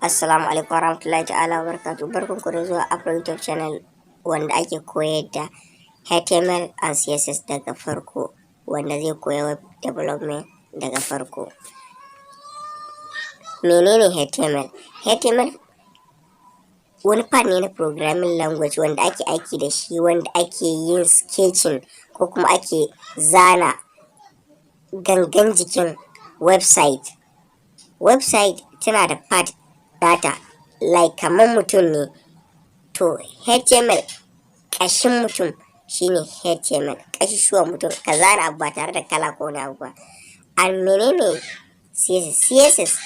Assalamu alaikum warahmatullahi ta'ala wabarakatuh. Barkanku da zuwa Afro YouTube channel wanda ake koyar da HTML and CSS daga farko, wanda zai koya web development daga farko. Menene HTML? HTML wani part ne na programming language wanda ake aiki da shi, wanda ake yin sketching ko kuma ake zana gangan jikin website. Website tana da part data like kamar mutum ne, to HTML ƙashin mutum shine HTML, ƙasusuwan mutum, ka zana abu ba tare da kala ko wani abu ba. And menene CSS? CSS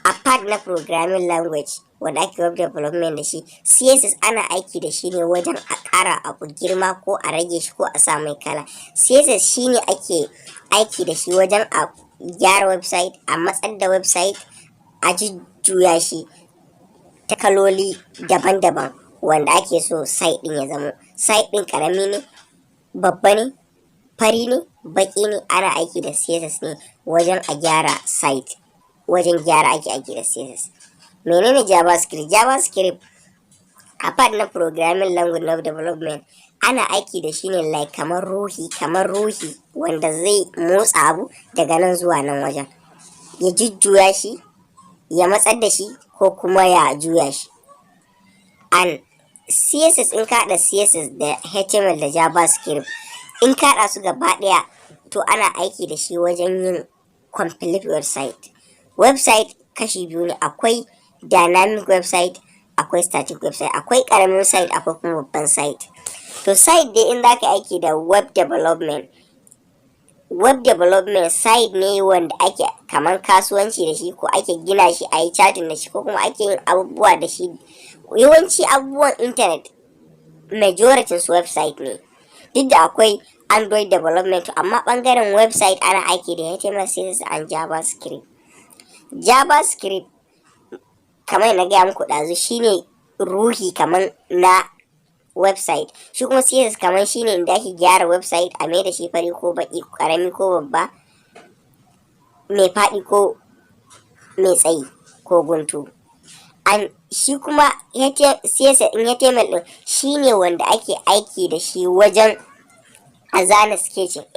a part na programming language wanda ake web development da shi. CSS ana aiki da shi ne wajen a ƙara abu girma ko a rage shi ko a sa mai kala. CSS shine ake aiki da shi wajen a gyara website, a matsar da website, a jujjuya shi ta kaloli daban-daban wanda ake so site ɗin ya zamo. Site ɗin ƙarami ne, babba ne, fari ne, baƙi ne, ana aiki da CSS ne wajen a gyara site, wajen gyara ake aiki da CSS. Menene JavaScript? JavaScript a part na programming language na development, ana aiki da shi ne like kamar ruhi wanda zai motsa abu daga nan zuwa nan wajen. Ya jujjuya shi, ya matsar da shi ko kuma ya juya shi. And CSS, in ka haɗa CSS da HTML da JavaScript, in ka haɗa su gaba ɗaya, to ana aiki da shi wajen yin complete website. Website kashi biyu ne: akwai dynamic website, akwai static website, akwai ƙaramin site, akwai kuma babban site. To, site dai in za ka aiki da web development, web development site ne wanda ake kaman kasuwanci da shi ko ake gina shi a yi chatting da shi ko kuma ake yin abubuwa da shi. Yawanci abubuwan internet, majority su website ne, duk da akwai Android development, amma bangaren website ana aiki da HTML, CSS and JavaScript. JavaScript, kamar na gaya muku ɗazu, shine ruhi kamar na website. Shi kuma CSS kamar shine inda ake gyara website, a mai da shi fari ko baki, karami ko babba, mai faɗi ko mai tsayi ko guntu. An shi kuma CSS in HTML din shine wanda ake aiki da shi wajen a zana sketching.